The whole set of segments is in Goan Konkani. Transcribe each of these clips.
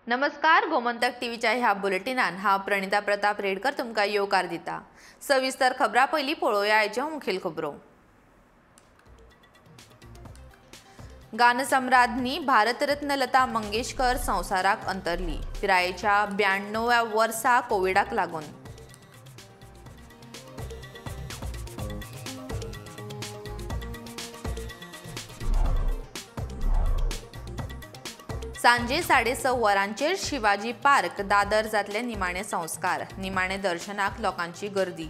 नमस्कार, गोमंतक टीव्हीच्या ह्या बुलेटिनान हांव प्रणिता प्रताप रेडकर तुमकां येवकार दिता। सविस्तर खबरां पयलीं पळोवया आयच्यो मुखेल खबरो। गानसम्राज्ञी भारतरत्न लता मंगेशकर संवसाराक अंतरली। पिरायेच्या 92व्या वर्सा कोविडाक लागून। सांजे 6:30 वरांचेर शिवाजी पार्क दादर जातले निमाणे संस्कार। निमाणे दर्शनाक लोकांची गर्दी।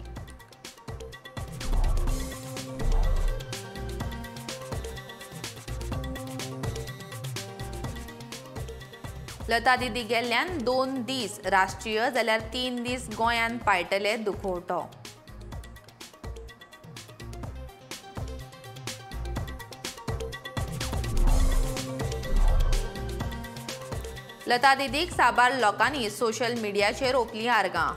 लता दिदी गेल्ल्यान 2 दीस राष्ट्रीय जाल्यार 3 दीस गोंयांत पाळटले दुखवटो। लता दिदीक साबार लोकांनी सोशल मिडियाचेर ओपली आर्गां।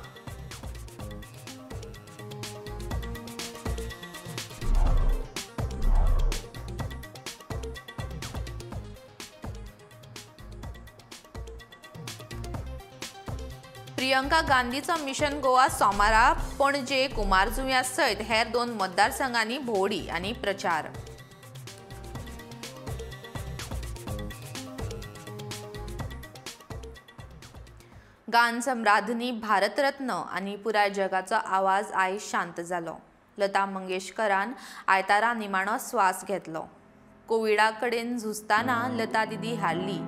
प्रियंका गांधीचो मिशन गोवा सोमारा पणजे कुमारजुव्या सयत हेर 2 मतदारसंघांनी भोंवडी आनी प्रचार। गानसम्राज्ञी भारतरत्न आनी पुराय जगाचो आवाज आयज शांत जालो। लता मंगेशकरान आयतारा निमाणो स्वास घेतलो। कोविडा कडेन झुजताना लता दिदी हारली।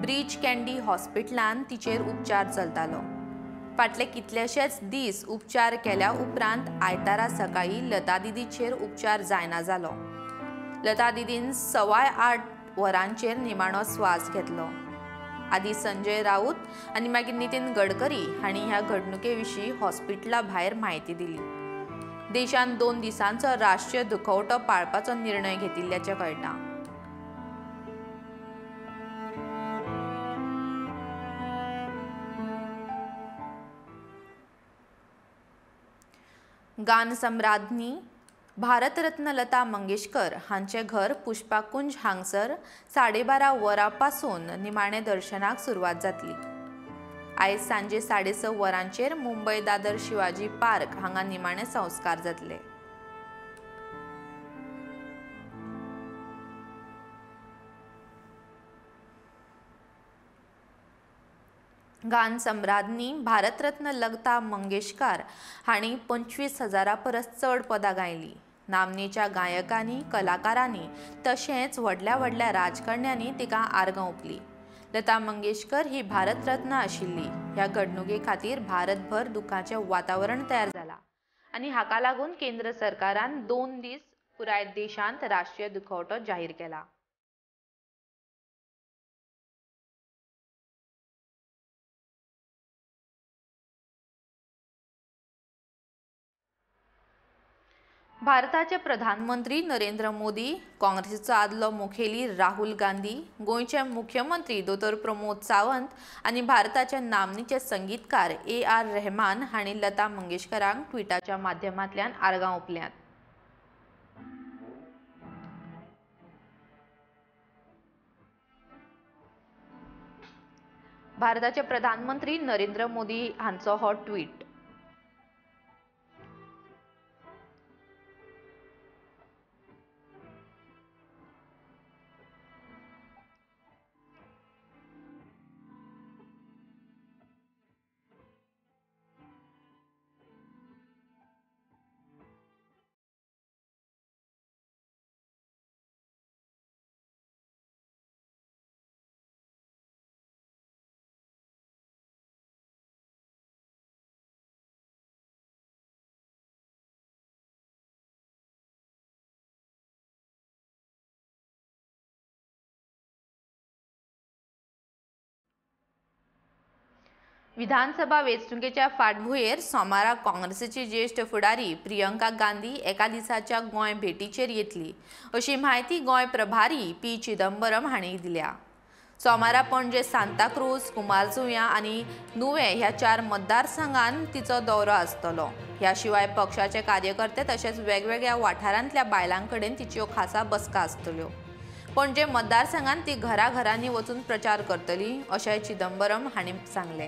ब्रीच कँडी हॉस्पिटलान तिचेर उपचार चलतालो। फाटले कितलेशेच दीस उपचार केल्या उपरांत आयतारा सकाळीं लता दिदीचेर उपचार जायना जालो। लता दिदीन 8:15 वरांचेर निमाणो स्वास घेतलो। आदी संजय राऊत आनी मागीर नितीन गडकरी हांणी ह्या घडणुके विशीं हॉस्पिटला भायर म्हायती दिली। देशान 2 दिसांचो राष्ट्रीय दुखवटो पाळपाचो निर्णय घेतिल्ल्याचें कळटा। गानसम्राज्ञी भारतरत्न लता मंगेशकर हांचें घर पुष्पाकुंज हांगसर 12:30 वरां पासून निमाणे दर्शनाक सुरवात जातली। आयज सांजे 6:30 वरांचेर मुंबय दादर शिवाजी पार्क हांगा निमाणे संस्कार जातले। गानसम्राज्ञी भारतरत्न लता मंगेशकर हांणी 25,000 परस चड पदां गायलीं। नामनेच्या गायकांनी, कलाकारांनी तशेंच व्हडल्या व्हडल्या राजकारण्यांनी तिका आर्गां ओंपली। लता मंगेशकर ही भारतरत्न आशिल्ली। ह्या घडणुके खातीर भारतभर दुख्खाचें वातावरण तयार जालां आनी हाका लागून केंद्र सरकारान 2 दीस पुराय देशांत राष्ट्रीय दुखवटो जाहीर केला। भारताचे प्रधानमंत्री नरेंद्र मोदी, काँग्रेसीचो आदलो मुखेली राहुल गांधी, गोंयचे मुख्यमंत्री दोतोर प्रमोद सावंत आनी भारताचे नामनेचे संगीतकार ए.आर. रहमान हांणी लता मंगेशकरांक ट्विटाच्या माध्यमांतल्यान आर्गां ओंपल्यांत। भारताचे प्रधानमंत्री नरेंद्र मोदी हांचो हो ट्वीट। विधानसभा वेंचणुकेच्या फाटभुंयेर सोमारा काँग्रेसीची ज्येश्ठ फुडारी प्रियंका गांधी एका दिसाच्या गोंय भेटीचेर येतली अशी म्हायती गोंय प्रभारी पी चिदंबरम हांणी दिल्या। सोमारा पणजे सांताक्रूज, कुमारजुव्यां आनी नुवें ह्या 4 मतदारसंघांत तिचो दौरो आसतलो। ह्या शिवाय पक्षाचे कार्यकर्ते तशेंच वेगवेगळ्या वाठारांतल्या बायलां कडेन तिच्यो खासा बसका आसतल्यो। पणजे मतदारसंघात ती घराघरांनी वचून प्रचार करतली अशें चिदंबरम हांणी सांगलें.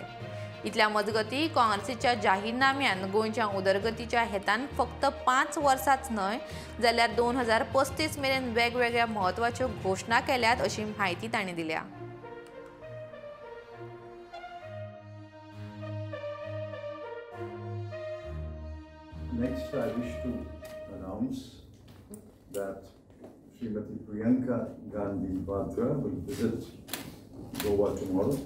इतल्या मजगती काँग्रेसीच्या जाहीरनाम्यान गोंयच्या उदरगतीच्या हेतान फक्त 5 वर्सांच न्हय जाल्यार 2035 मेरेन वेगवेगळ्या म्हत्वाच्यो घोशणा केल्यात अशी म्हायती तांणी दिल्या. Next, I wish to announce that Srimati Priyanka Gandhi Vadra will visit Goa tomorrow.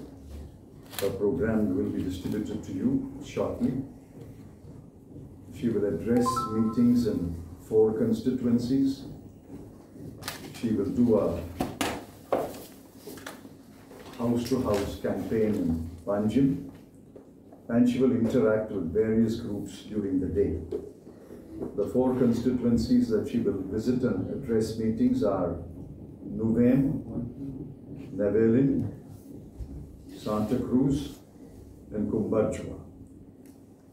Her program will be distributed to you shortly. She will address meetings in 4 constituencies. She will do a house-to-house campaign in Panjim, and she will interact with various groups during the day. The 4 constituencies that she will visit and address meetings are Nuvem, Navelim, Santa Cruz, and Kumbharjua.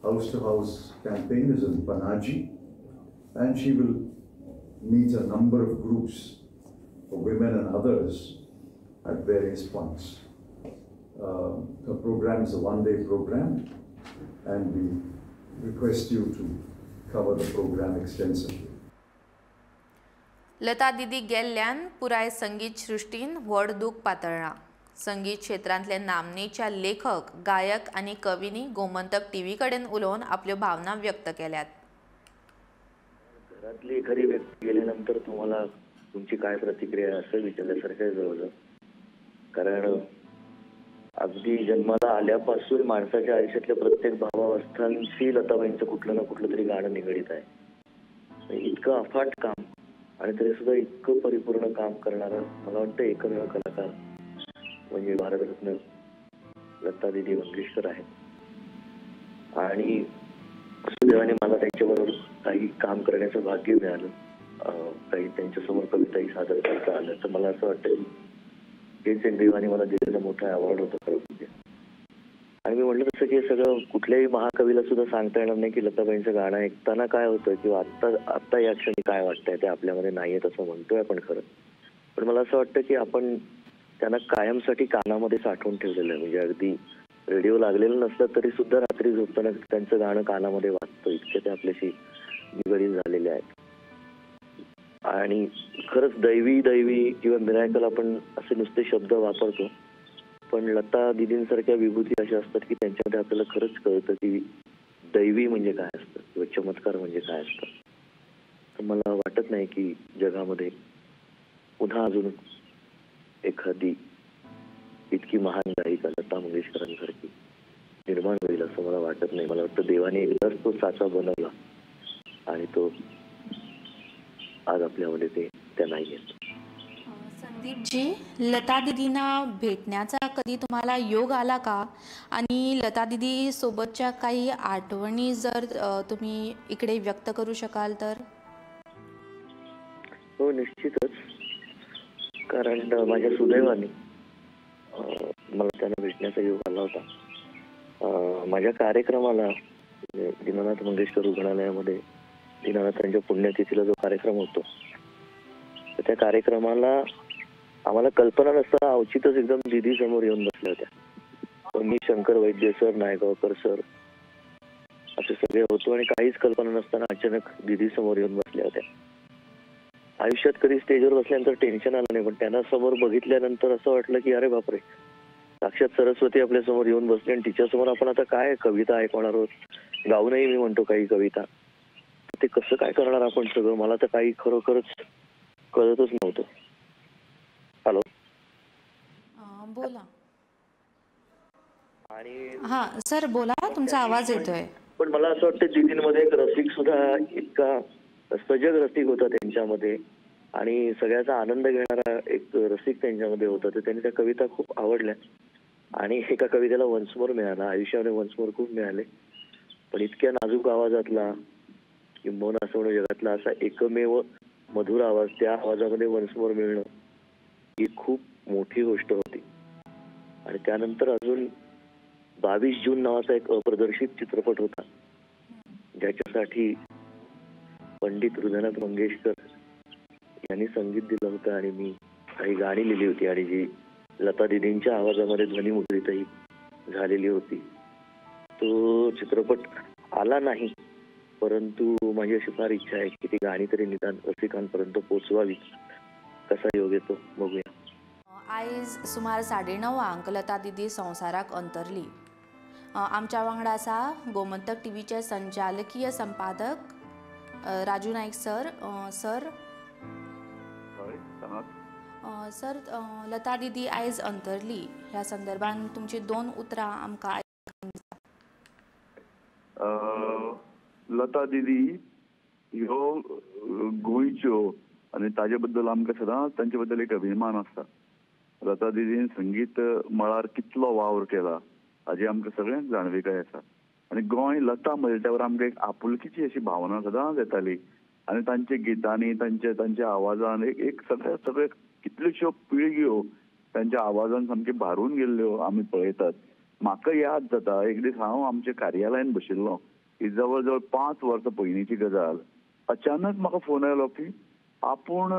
House-to-house campaign is in Panaji, and she will meet a number of groups for women and others at various points. The program is a one-day program, and we request you to cover the program extensively. Lata Didi गेल्ल्यान पुराय संगीत सृश्टीन व्हड दूख पातळ्ळां. संगीत क्षेत्रांतले नामनेच्या लेखक, गायक आनी कवींनी गोमंतक टीव्ही कडेन उलोवन आपल्यो भावना व्यक्त केल्यात. घरातली एखादी व्यक्ती गेल्यानंतर तुम्हाला तुमची काय प्रतिक्रिया असं विचारल्यासारखं जवळजवळ, कारण अगदी जन्माला आल्यापासून माणसाच्या आयुष्यातल्या प्रत्येक भावावस्थांशी लताबाईंचं कुठलं ना कुठलं तरी गाणं निगडीत आहे. इतकं अफाट काम आणि तरी सुद्धा इतकं परिपूर्ण काम करणारं मला वाटतं एकमेव कलाकार म्हणजे भारतरत्न लता दिदी मंगेशकर आहेत. आणि सुदैवाने मला त्यांच्याबरोबर काही काम करण्याचं भाग्य मिळालं, काही त्यांच्यासमोर कविताही सादर करता आलं. तर मला असं वाटतं की हेच एक देवाने मला दिलेलं मोठा अवॉर्ड होता खरं म्हणजे. आणि मी म्हटलं तसं की सगळं कुठल्याही महाकवीला सुद्धा सांगता येणार नाही की लताबाईंचं गाणं ऐकताना काय होतं किंवा आत्ता आत्ता या क्षणी काय वाटतंय, ते आपल्यामध्ये नाही आहे तसं म्हणतोय आपण खरं. पण मला असं वाटतं की आपण त्यांना कायमसाठी कानामध्ये साठवून ठेवलेलं आहे. म्हणजे अगदी रेडिओ लागलेलं नसलं तरी सुद्धा रात्री झोपताना त्यांचं गाणं कानामध्ये वाजतं, इतके ते आपल्याशी निगडीत झालेले आहेत. आणि खरंच दैवी दैवी किंवा मिरायकल आपण असे नुसते शब्द वापरतो, पण लता दिदींसारख्या विभूती अशा असतात की त्यांच्यामध्ये आपल्याला खरंच कळतं की दैवी म्हणजे काय असतं किंवा चमत्कार म्हणजे काय असतं. तर मला वाटत नाही की जगामध्ये पुन्हा अजून एखादी इतकी महान गायिका लता मंगेशकरांसारखी निर्माण होईल असं मला वाटत नाही. मला वाटतं देवाने एकदाच तो साचा बनवला आणि तो आज आपल्यामध्ये ते त्या नाही आहेत. संदीपजी, लता दीदींना भेटण्याचा कधी तुम्हाला योग आला का? आणि लता दीदी सोबतच्या काही आठवणी जर तुम्ही इकडे व्यक्त करू शकाल तर? हो, निश्चितच. कारण माझ्या सुदैवाने मला त्यांना भेटण्याचा योग आला होता. माझ्या कार्यक्रमाला दीनानाथ मंगेशकर रुग्णालयामध्ये दीनानाथांच्या पुण्यतिथीला जो कार्यक्रम होतो, तर त्या कार्यक्रमाला आम्हाला कल्पना नसताना अवचितच एकदम दिदी समोर येऊन बसल्या होत्या. मी, शंकर वैद्य सर, नायगावकर सर असे सगळे होतो आणि काहीच कल्पना नसताना अचानक दिदी समोर येऊन बसल्या होत्या. आयुष्यात कधी स्टेजवर बसल्यानंतर टेन्शन आलं नाही, पण त्यांना समोर बघितल्यानंतर असं वाटलं की अरे बापरे, साक्षात सरस्वती आपल्या समोर येऊन बसली आणि तिच्यासमोर आपण आता काय कविता ऐकवणार आहोत. गाऊनही मी म्हणतो काही कविता, ते कसं काय करणार आपण सगळं, मला तर काही खरोखरच कळतच नव्हतं. हॅलो, बोला. आणि हा सर बोला, तुमचा आवाज येतोय. पण मला असं वाटतं दिदींमध्ये एक रसिक सुद्धा इतका सजग रसिक होता त्यांच्यामध्ये आणि सगळ्याचा आनंद घेणारा एक रसिक त्यांच्यामध्ये होता. तर त्यांनी त्या कविता खूप आवडल्या आणि एका कवितेला वन्स मोर मिळाला. आयुष्यामध्ये वन्स मोर खूप मिळाले, पण इतक्या नाजूक आवाजातला किंबहुना असं म्हणू जगातला असा एकमेव मधुर आवाज, त्या आवाजामध्ये वन्स मोर मिळणं ही खूप मोठी गोष्ट होती. आणि त्यानंतर अजून 22 जून नावाचा एक अप्रदर्शित चित्रपट होता, ज्याच्यासाठी पंडित हृदयनाथ मंगेशकर यांनी संगीत दिलं होतं आणि मी काही गाणी लिहिली होती आणि जी लता दिदींच्या आवाजामध्ये ध्वनिमुद्रितही झालेली होती. तो चित्रपट आला नाही, परंतु माझी अशी फार इच्छा आहे की ती गाणी तरी निदान रसिकांपर्यंत पोचवावी. कसा योग येतो बघूया. आयज सुमार 9:30 लता दिदी संवसाराक अंतरली. आमच्या वांगडा आसा गोमंतक टीव्हीचे संचालकीय संपादक Raju Naik sir. Sir sir Lata दिदी आयज अंतरली ह्या संदर्भान तुमची दोन उतरां आमकां. लता दिदी ह्यो गोंयच्यो आनी ताजे बद्दल आमकां सदांच तांचे बद्दल एक अभिमान आसता. लता दिदीन संगीत मळार कितलो वावर केला हाजी आमकां सगळ्यांक जाणविकाय आसा. आनी गोंय लता म्हणल्यार आमकां एक आपुलकीची अशी भावना सदांच येताली आनी तांच्या गितांनी तांच्या तांच्या आवाजान एक एक सगळे सगळे कितल्योश्यो पिळग्यो तांच्या आवाजान सामक्यो भारून गेल्ल्यो आमी पळयतात. म्हाका याद जाता एक दीस हांव आमच्या कार्यालयान बशिल्लो, ही जवळ जवळ 5 वर्सां पयलींची गजाल. अचानक म्हाका फोन आयलो की आपूण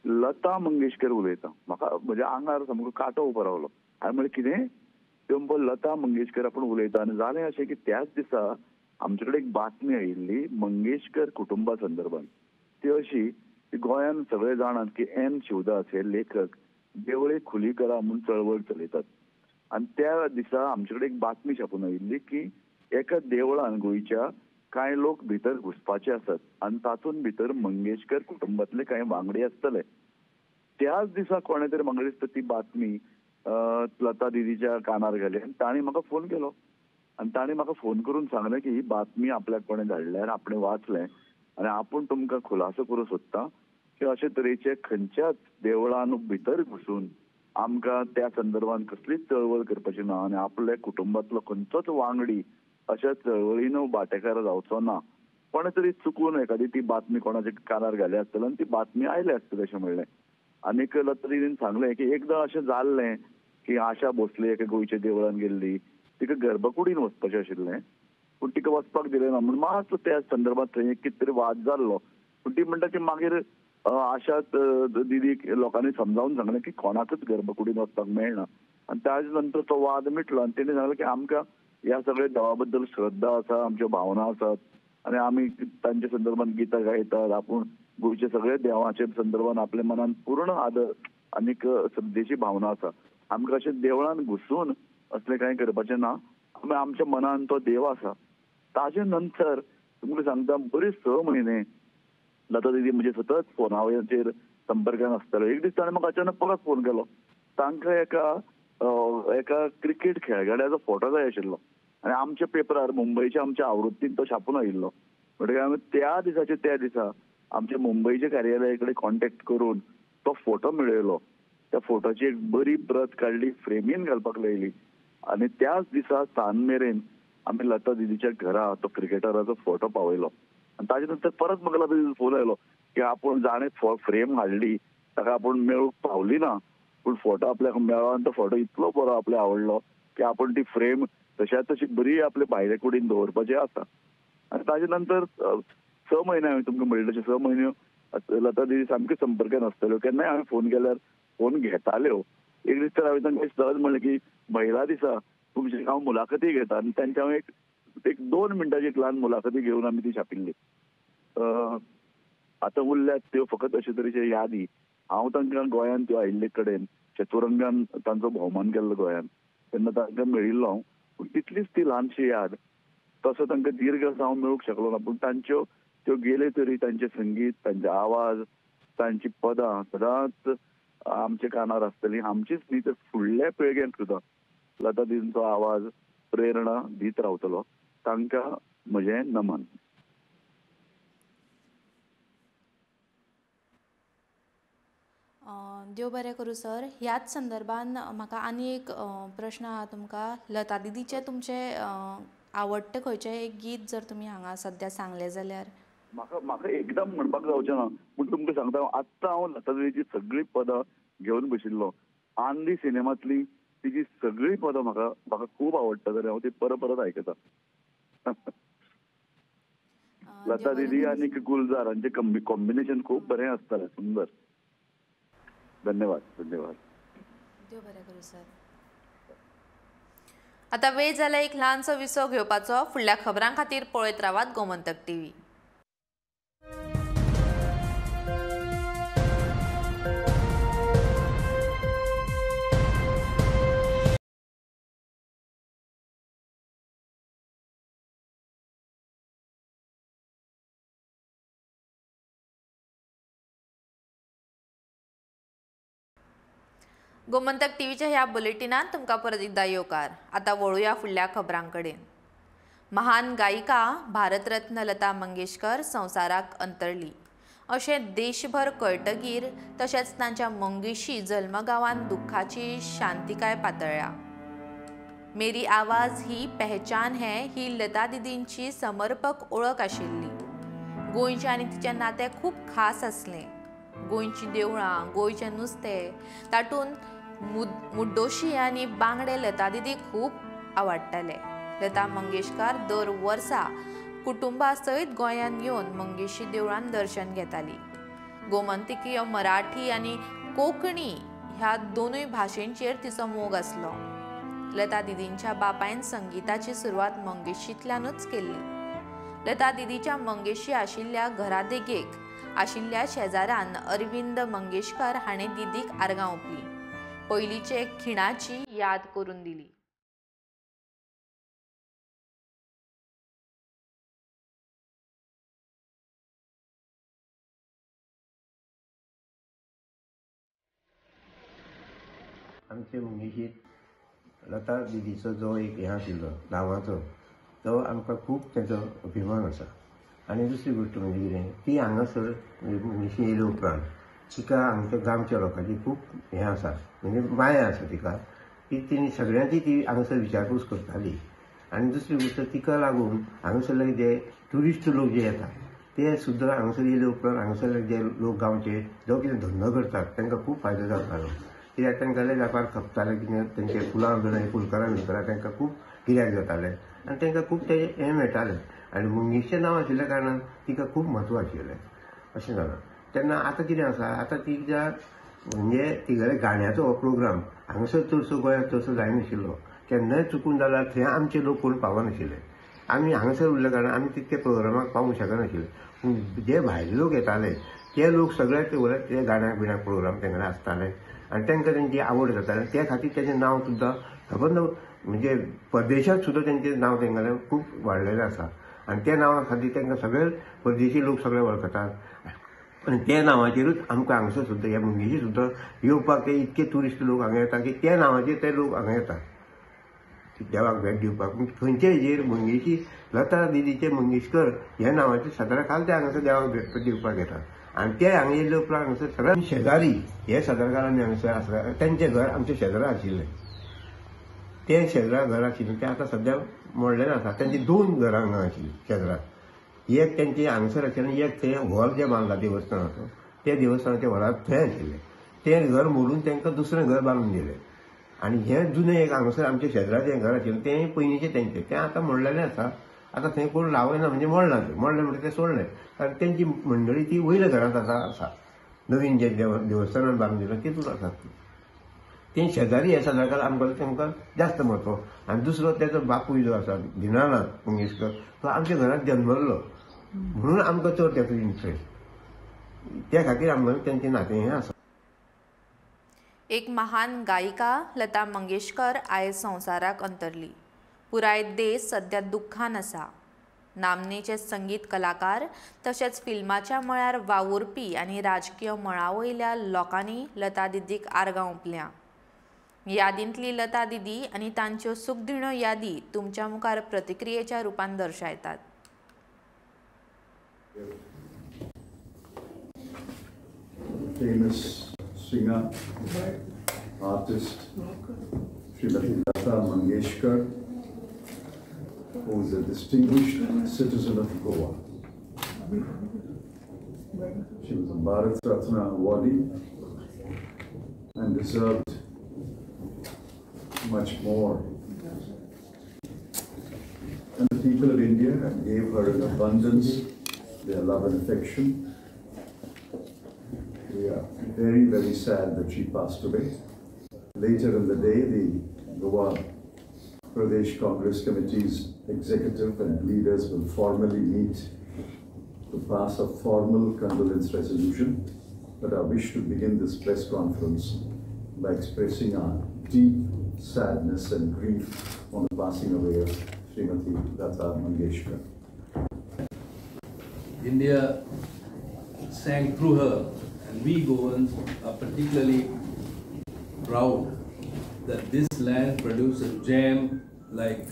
लता मंगेशकर उलयता. म्हाका म्हज्या आंगार सामको कांटो उबो रावलो. हांवें म्हणलें कितें? त्यो म्हणपाक लता मंगेशकर आपूण उलयता. आनी जालें अशें की त्याच दिसा आमचे कडेन एक बातमी आयिल्ली मंगेशकर कुटुंबा संदर्भात. ती अशी की गोंयांत सगळे जाणात की एन शिवदास हे लेखक देवळे खुली करा म्हूण चळवळ चलयतात. आनी त्या दिसा आमचे कडेन एक बातमी छापून आयिल्ली की एका देवळान गोंयच्या कांय लोक भितर घुसपाचे आसात आनी तातूंत भितर मंगेशकर कुटुंबांतले कांय वांगडी आसतले. त्याच दिसा कोणें तरी म्हाका दिसता ती बातमी लता दिदीच्या कानार घाली आनी तांणी म्हाका फोन केलो. आनी तांणी म्हाका फोन करून सांगलें की ही बातमी आपल्याक कोणें धाडल्या आनी आपणें वाचलें आनी आपूण तुमकां खुलासो करूंक सोदता की अशे तरेचे खंयच्याच देवळान भितर घुसून आमकां त्या संदर्भात कसलीच चळवळ करपाची ना आनी आपल्या कुटुंबांतलो खंयचोच वांगडी अशा चळवळीन वांटेकार जावचो ना. कोणें तरी चुकून एखादी ती बातमी कोणाच्या कानार घाली आसतली आनी ती बातमी आयली आसतली अशें म्हणलें. आनीक लता दिदीन सांगलें की एकदां अशें जाल्लें की आशा भोसले एका गोंयच्या देवळान गेल्ली, तिका गर्भकुडीन वचपाचें आशिल्लें पूण तिका वचपाक दिलें ना म्हूण मातसो त्या संदर्भात थंय एक कितें तरी वाद जाल्लो. पूण ती म्हणटा की मागीर आशा दिदीक लोकांनी समजावन सांगलें की कोणाकच गर्भकुडीन वचपाक मेळना आनी ताजे नंतर तो वाद मिटलो. आनी तेणी सांगलें की आमकां ह्या सगळ्या देवा बद्दल श्रद्धा आसा, आमच्यो भावना आसात आनी आमी तांच्या संदर्भात गितां गायतात. आपूण गोंयच्या सगळ्या देवाच्या संदर्भात आपल्या मनान पूर्ण आदर आनीक श्रद्धेची भावना आसा. आमकां अशें देवळान घुसून असलें कांय करपाचें ना, आमी आमच्या मनान तो देव आसा. ताजे नंतर तुमकां सांगता बरें 6 म्हयने लता दिदी म्हणजे सतत फोनाचेर संपर्कान आसताल्यो. एक दीस ताणें म्हाका अचानक परत फोन केलो. तांकां एका एका क्रिकेट खेळगड्याचो फोटो जाय आशिल्लो आनी आमच्या पेपरार मुंबयच्या आमच्या आवृत्तीन तो छापून आयिल्लो. म्हणटकीर आमी त्या दिसाचे त्या दिसा आमच्या मुंबयच्या कार्यालया कडेन कॉन्टेक्ट करून तो फोटो मेळयलो. त्या फोटोची एक बरी प्रत काडली, फ्रेमीन घालपाक लायली आनी त्याच दिसा सांज मेरेन आमी लता दिदीच्या घरा तो क्रिकेटराचो फोटो पावयलो. आनी ताजे नंतर परत म्हाका लता दिदीचो फोन आयलो की आपूण जाणें फ्रेम हाडली ताका आपूण मेळूंक पावली ना, पूण फोटो आपल्याक मेळ्ळो आनी तो फोटो इतलो बरो आपल्याक आवडलो की आपूण ती फ्रेम तश्या तशी बरी आपल्या भायल्या कुडीन दवरपाची आसा. आनी ताजे नंतर 6 म्हयने हांवें तुमकां म्हणलें तशें 6 म्हयने लता दिदी सामक्यो संपर्कान आसताल्यो. केन्नाय हांवें फोन केल्यार फोन घेताल्यो. एक दीस तर हांवें तांकां सहज म्हणलें की महिला दिसा तुमची हांव मुलाखती घेता आनी तांच्या हांव एक 2 मिनटाची एक ल्हान मुलाखती घेवन आमी ती छापिल्ली. आतां उरल्यात त्यो फकत अशे तरेचे यादी. हांव तांकां गोंयांत त्यो आयिल्ले कडेन चतुरंगान तांचो भोवमान केल्लो गोंयांत तेन्ना तांकां मेळिल्लो हांव, पूण तितलीच ती ल्हानशी याद. तसो तांकां दीर्घ असो हांव मेळूंक शकलो ना, पूण तांच्यो त्यो गेले तरी तांचें संगीत, तांचे आवाज, तांची पदां सदांच आमच्या कानार आसतली. आमचीच न्ही तर फुडल्या पिळग्यांक सुद्दां लता दिदींचो आवाज प्रेरणा दीत रावतलो. तांकां म्हजें नमन. देव बरें करूं सर. ह्याच संदर्भान म्हाका आनी एक प्रश्न आहा तुमकां. लता दिदीचें तुमचें आवडटें खंयचें एक गीत जर तुमी हांगा सद्या सांगलें जाल्यार. म्हाका म्हाका एकदम म्हणपाक जावचें ना, पूण तुमकां सांगता आत्तां हांव लता दिदीची सगळीं पदां घेवन बशिल्लो. आंधी सिनेमांतली तिची सगळीं पदां म्हाका म्हाका खूब आवडटा आनी हांव ती परत परत आयकता. लता दिदी आनी गुलजार हांचें कॉम्बिनेशन खूब बरें आसतालें, सुंदर. धन्यवाद धन्यवाद. देव बरें करूं सर. आतां वेळ जाला एक ल्हानसो विसव घेवपाचो. फुडल्या खबरां खातीर पळयत रावात गोमंतक टीव्ही. गोमंतक टीव्हीच्या ह्या बुलेटिनात तुमकां परत एकदां येवकार. आतां वळुया फुडल्या खबरां कडेन. महान गायिका भारतरत्न लता मंगेशकर संवसाराक अंतरली अशें देशभर कळटगीर तशेंच तांच्या मंगेशी जल्मगांवान दुख्खाची शांतिकाय पातळ्ळ्या. मेरी आवाज ही पहचान है ही लता दिदींची समर्पक ओळख आशिल्ली. गोंयचें आनी तिचें नातें खूब खास आसलें. गोंयचीं देवळां, गोंयचें नुस्तें, तातूंत मुड्डोशी आनी बांगडे लता दिदी खूब आवडटाले. लता मंगेशकर दर वर्सा कुटुंबा सयत गोंयांत येवन मंगेशी देवळान दर्शन घेताली. गोमंतकीय मराठी आनी कोंकणी ह्या दोनूय भाशेंचेर तिचो मोग आसलो. लता दिदींच्या बापायन संगीताची सुरवात मंगेशींतल्यानूच केल्ली. लता दिदीच्या मंगेशी आशिल्ल्या घरा देगेक आशिल्ल्या शेजारान अरविंद मंगेशकर हाणें दिदीक आर्गां ओंपली. पयलींचे खिणाची याद करून दिली. आमचे मंगेशीत लता दिदीचो जो एक हें आशिल्लो नांवाचो तो आमकां खूब तेजो अभिमान आसा. आनी दुसरी गोश्ट म्हणजे कितें, ती हांगासर मंगेशी येयले उपरांत तिका आमच्या गांवच्या लोकांची खूब हें आसा, म्हणजे माया आसा तिका, की तिणी सगळ्यांची ती हांगासर विचारपूस करताली. आनी दुसरी गोश्ट तिका लागून हांगासरले जे ट्युरिस्ट लोक जे येतात ते सुद्दां हांगासर येयले उपरांत हांगासरले जे लोक गांवचे जो कितें धंदो करतात तांकां खूब फायदो जातालो. कित्याक तांकां व्यापार खपताले, कितें तेंचे फुलां बिलां फुलकारां बिलकारां तांकां खूब गिरायक जातालें आनी तांकां खूब तेजें हें मेळटालें. आनी मंगेशीचें नांव आशिल्ल्या कारणान तिका खूब म्हत्व आशिल्लें अशें जालां. तेन्ना आतां कितें आसा, आतां तिच्या म्हणजे तिगेल्या गाण्याचो हो प्रोग्राम हांगासर चडसो गोंयांत चडसो जायनाशिल्लो. केन्नाय चुकून जाल्यार थंय आमचे लोक कोण पावनाशिल्ले. आमी हांगासर उरल्या कारणान आमी तितके प्रोग्रामाक पावूंक शकनाशिल्ले. पूण जे भायले लोक येताले ते लोक सगळे ते गाण्याक बिण्याक प्रोग्राम तेंगेले आसताले आनी तांकां तेंची आवड जाताली. त्या खातीर तेजें नांव सुद्दां सबंद म्हणजे परदेशांत सुद्दां तेंचें नांव तेंगेलें खूब वाडलेलें आसा. आनी त्या नांवा खातीर तांकां सगळे परदेशी लोक सगळे वळखतात आनी त्या नांवाचेरूच आमकां हांगासर सुद्दां ह्या मंगेशी सुद्दां येवपाक ते इतके ट्युरिस्ट लोक हांगा येता की त्या नांवाचेर ते लोक हांगा येतात देवाक भेट दिवपाक. खंयचे हेजेर मंगेशी लता दिदीचे मंगेशकर ह्या नांवाचेर सदरा खाल ते हांगासर देवाक भेट दिवपाक येतात. आनी ते हांगा येयले उपरांत हांगासर सगळे शेजारी हे सदरकार आमी हांगासर आसा तेंचें घर आमच्या शेजरा आशिल्लें, तें शेजरा घर आशिल्लें तें आतां सद्या मोडलेलें आसा. तेंची दोन घरां हांगा आशिल्लीं शेजरा, एक तेंचे हांगासर आशिल्लें, एक थंय हॉल जें बांदला देवस्थानाचो त्या देवस्थानाच्या हॉलार थंय आशिल्लें. तें घर मोडून तांकां दुसरें घर बांदून दिलें. आनी हें जुनें एक हांगासर आमच्या शेजराचें घर आशिल्लें तें पयलींचें तेंचें तें आतां मोडलेलें आसा. आतां थंय कोण लावना म्हणजे मोडलां तें, मोडलें म्हणटा तें सोडलें, कारण तेंची मंडळी ती वयल्या घरांत आतां आसा, नवीन जें देवस्थानान बांदून दिलां तितूंत आसात ती. तें शेजारी हे सदांकाळ आमकां तांकां जास्त म्हत्व. आनी दुसरो तेजो बापूय जो आसा दिनानाथ मंगेशकर तो आमच्या घरांत जन्मल्लो म्हणून आमकां चड तेचो इंट्रस्ट, त्या खातीर आमकां तेंचें नातें हें आसा. एक महान गायिका लता मंगेशकर आयज संवसाराक अंतरली. पुराय देश सद्या दुख्खान आसा. नामनेचे संगीत कलाकार तशेंच फिल्माच्या मळार वावुरपी आनी राजकीय मळा वयल्या लोकांनी लता दिदीक आर्गां ओंपल्या. यादींतली लता दिदी आनी तांच्यो सुखदिण्यो यादी तुमच्या मुखार प्रतिक्रियेच्या रुपान दर्शायतात. Famous singer, artist, Shrimati Lata Mangeshkar, who is a distinguished citizen of Goa. She was a Bharat Ratna awardee and deserved much more. And the people of India gave her in abundance their love and affection. We are very, very sad that she passed away. Later in the day, the Goa Pradesh Congress Committee's executive and leaders will formally meet to pass a formal condolence resolution. But I wish to begin this press conference by expressing our deep sadness and grief on the passing away of Srimati Lata Mangeshkar. India sang through her, and we Goans are particularly proud that this land produced a gem like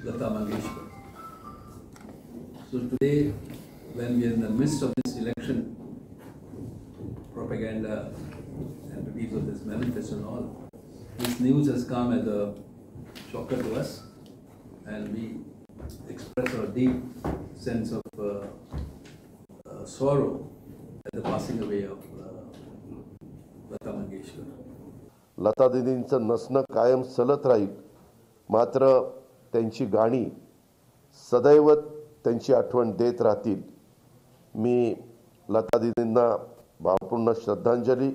Lata Mangeshkar. So today, when we are in the midst of this election propaganda and release of this manifesto and all, this news has come as a shocker to us, and we express our deep sense of sorrow at the passing away of Lata Mangeshkar. Lata दीदींचं नसणं कायम सलत राहील, मात्र त्यांची गाणी सदैव त्यांची आठवण देत राहतील. मी लता दीदींना भावपूर्ण श्रद्धांजली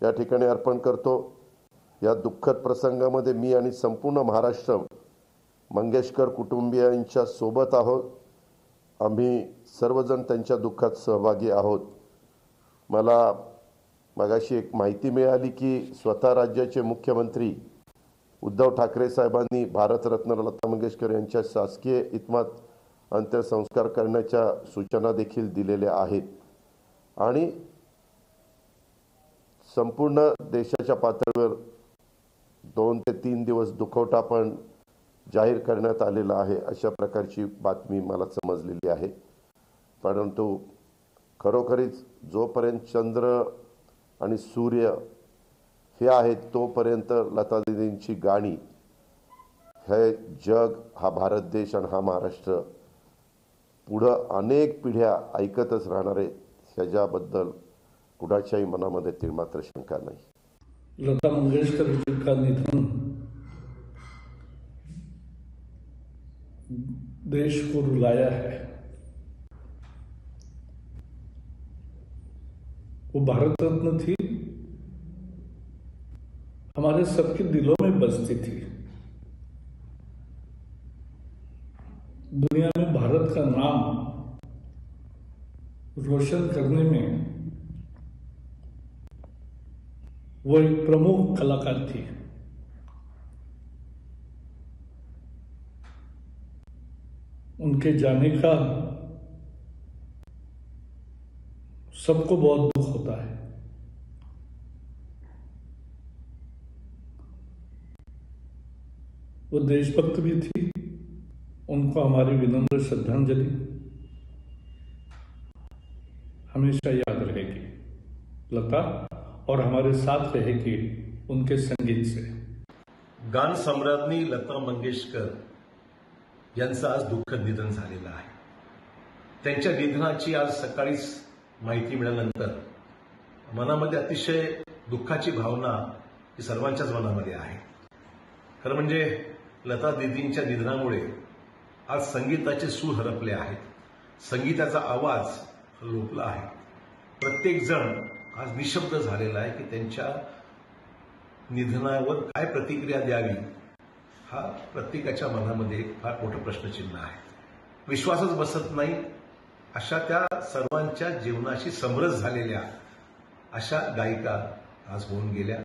या ठिकाणी अर्पण करतो. या दुःखद प्रसंगामध्ये मी आणि संपूर्ण महाराष्ट्र मंगेशकर कुटुंबियांच्या सोबत आहोत. आम्ही सर्वजण त्यांच्या दुःखात सहभागी आहोत. मला मगाशी एक माहिती मिळाली की स्वतः राज्याचे मुख्यमंत्री उद्धव ठाकरे साहेबांनी भारतरत्न लता मंगेशकर यांच्या शासकीय इतमात अंत्यसंस्कार करण्याच्या सूचना देखील दिलेल्या आहेत आणि संपूर्ण देशाच्या पातळीवर 2 ते 3 दिवस दुखवटा पण जाहीर करण्यात आलेला आहे, अशा प्रकारची बातमी मला समजलेली आहे. परंतु खरोखरीच जोपर्यंत चंद्र आणि सूर्य हे आहेत तोपर्यंत लता दीदींची गाणी हे जग, हा भारत देश आणि हा महाराष्ट्र पुढं अनेक पिढ्या ऐकतच राहणार आहेत, ह्याच्याबद्दल कुणाच्याही मनामध्ये तीळमात्र शंका नाही. लता मंगेशकर जी का निधन देश को रुलाया है. वो भारत रत्न थी, हमारे सबके दिलों में बसती थी. दुनिया में भारत का नाम रोशन करने में वो एक प्रमुख कलाकार थी. उनके जाने का सबको बहुत दुख होता है. वो देशभक्त भी थी, उनको हमारी विनम्र श्रद्धांजलि हमेशा याद रहेगी लता, और हमारे साथ रहेगी उनके संगीत से. गान सम्राज्ञी लता मंगेशकर यांचं आज दुःखद निधन झालेलं आहे. त्यांच्या निधनाची आज सकाळीच माहिती मिळाल्यानंतर मनामध्ये अतिशय दुःखाची भावना ही सर्वांच्याच मनामध्ये आहे. खरं म्हणजे लता दीदींच्या निधनामुळे आज संगीताचे सूर हरपले आहेत, संगीताचा आवाज लोपला आहे. प्रत्येक जण आज निशब्द झालेला आहे की त्यांच्या निधनावर काय प्रतिक्रिया द्यावी हा प्रत्येकाच्या मनामध्ये एक फार मोठं प्रश्नचिन्ह आहे. विश्वासच बसत नाही अशा त्या सर्वांच्या जीवनाशी समरस झालेल्या अशा गायिका आज होऊन गेल्या.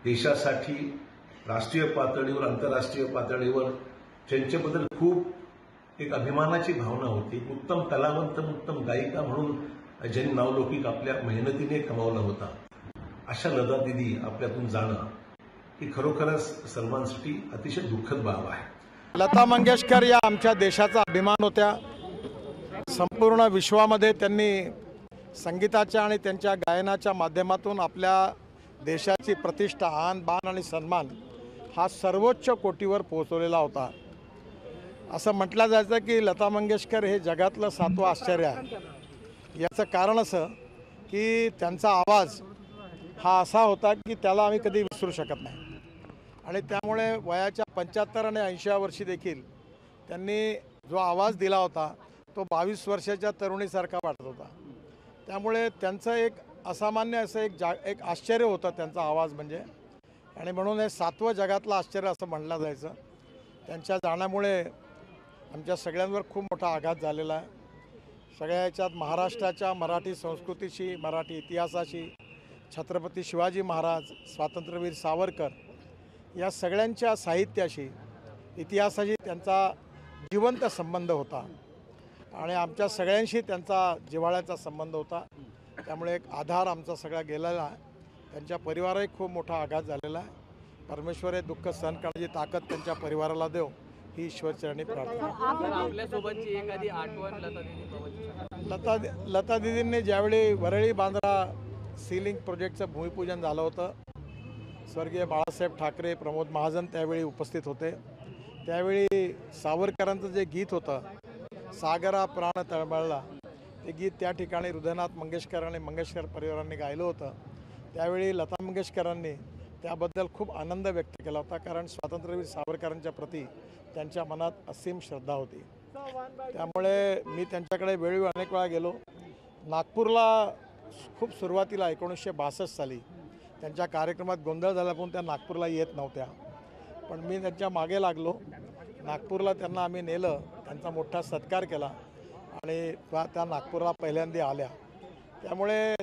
देशासाठी राष्ट्रीय पातळीवर, आंतरराष्ट्रीय पातळीवर त्यांच्याबद्दल खूप एक अभिमानाची भावना होती. उत्तम कलावंत, उत्तम गायिका म्हणून ज्यांनी नावलौकिक आपल्या मेहनतीने कमावला होता, अशा लता दीदी आपल्यातून जाणं ही खरोखरच सर्वांसाठी अतिशय दुःखद बाब आहे. लता मंगेशकर या आमच्या देशाचा अभिमान होत्या. संपूर्ण विश्वामध्ये त्यांनी संगीताच्या आणि त्यांच्या गायनाच्या माध्यमातून आपल्या देशाची प्रतिष्ठा, आन बान आणि सन्मान हा सर्वोच्च कोटीवर पोहोचवलेला होता. असं म्हटलं जायचं की लता मंगेशकर हे जगातलं सातवं आश्चर्य आहे. याचं कारण असं की त्यांचा आवाज हा असा होता की त्याला आम्ही कधी विसरू शकत नाही आणि त्यामुळे वयाच्या 75 आणि 80 वर्षी देखील त्यांनी जो आवाज दिला होता तो 22 वर्षाच्या तरुणीसारखा वाटत होता. त्यामुळे त्यांचं एक असामान्य असं एक आश्चर्य होतं त्यांचा आवाज म्हणजे, आणि म्हणून हे सातवं जगातलं आश्चर्य असं म्हणलं जायचं। त्यांच्या जाण्यामुळे आमच्या सगळ्यांवर खूप मोठा आघात झालेला आहे। सगळ्या ह्याच्यात महाराष्ट्राच्या मराठी संस्कृतीशी, मराठी इतिहासाशी, छत्रपती शिवाजी महाराज, स्वातंत्र्यवीर सावरकर या सगळ्यांच्या साहित्याशी, इतिहासाशी त्यांचा जिवंत संबंध होता आणि आमच्या सगळ्यांशी त्यांचा जिव्हाळ्याचा संबंध होता। त्यामुळे एक आधार आमचा सगळा गेलेला आहे। त्यांच्या परिवाराही खूप मोठा आघात झालेला आहे। परमेश्वर हे दुःख सहन करण्याची ताकद त्यांच्या परिवाराला देव ही ईश्वरचरणी प्रार्थना। लता दीदींनी ज्यावेळी वरळी बांद्रा सीलिंग प्रोजेक्टचं भूमिपूजन झालं होतं, स्वर्गीय बाळासाहेब ठाकरे, प्रमोद महाजन त्यावेळी उपस्थित होते। त्यावेळी सावरकरांचं जे गीत होतं सागरा प्राण तळमळला, ते गीत त्या ठिकाणी हृदयनाथ मंगेशकर आणि मंगेशकर परिवारांनी गायलं होतं। त्यावेळी लता मंगेशकरांनी त्याबद्दल खूप आनंद व्यक्त केला होता, कारण स्वातंत्र्यवीर सावरकरांच्या प्रती त्यांच्या मनात असीम श्रद्धा होती। त्यामुळे मी त्यांच्याकडे वेळोवेळी अनेक वेळा गेलो। नागपूरला खूप सुरुवातीला 1962 साली त्यांच्या कार्यक्रमात गोंधळ झाला, पण त्या नागपूरला येत नव्हत्या, पण मी त्यांच्या मागे लागलो। नागपूरला त्यांना आम्ही नेलं, त्यांचा मोठा सत्कार केला आणि त्या नागपूरला पहिल्यांदा आल्या। त्यामुळे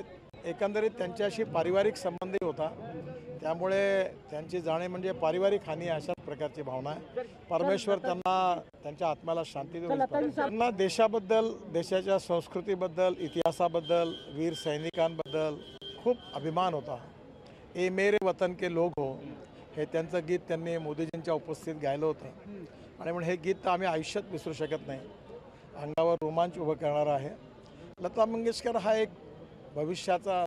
एकंदरीत त्यांच्याशी पारिवारिक संबंधही होता, त्यामुळे त्यांची जाणे म्हणजे पारिवारिक हानी अशाच प्रकारची भावना आहे। परमेश्वर त्यांना त्यांच्या आत्म्याला शांती देऊ। त्यांना देशाबद्दल, देशाच्या संस्कृतीबद्दल, इतिहासाबद्दल, वीर सैनिकांबद्दल खूप अभिमान होता। ए मेरे वतन के लोग हो हे त्यांचं गीत त्यांनी मोदीजींच्या उपस्थितीत गायलं होतं आणि म्हणून हे गीत तर आम्ही आयुष्यात विसरू शकत नाही। अंगावर रोमांच उभं करणारं आहे। लता मंगेशकर हा एक भविष्याचा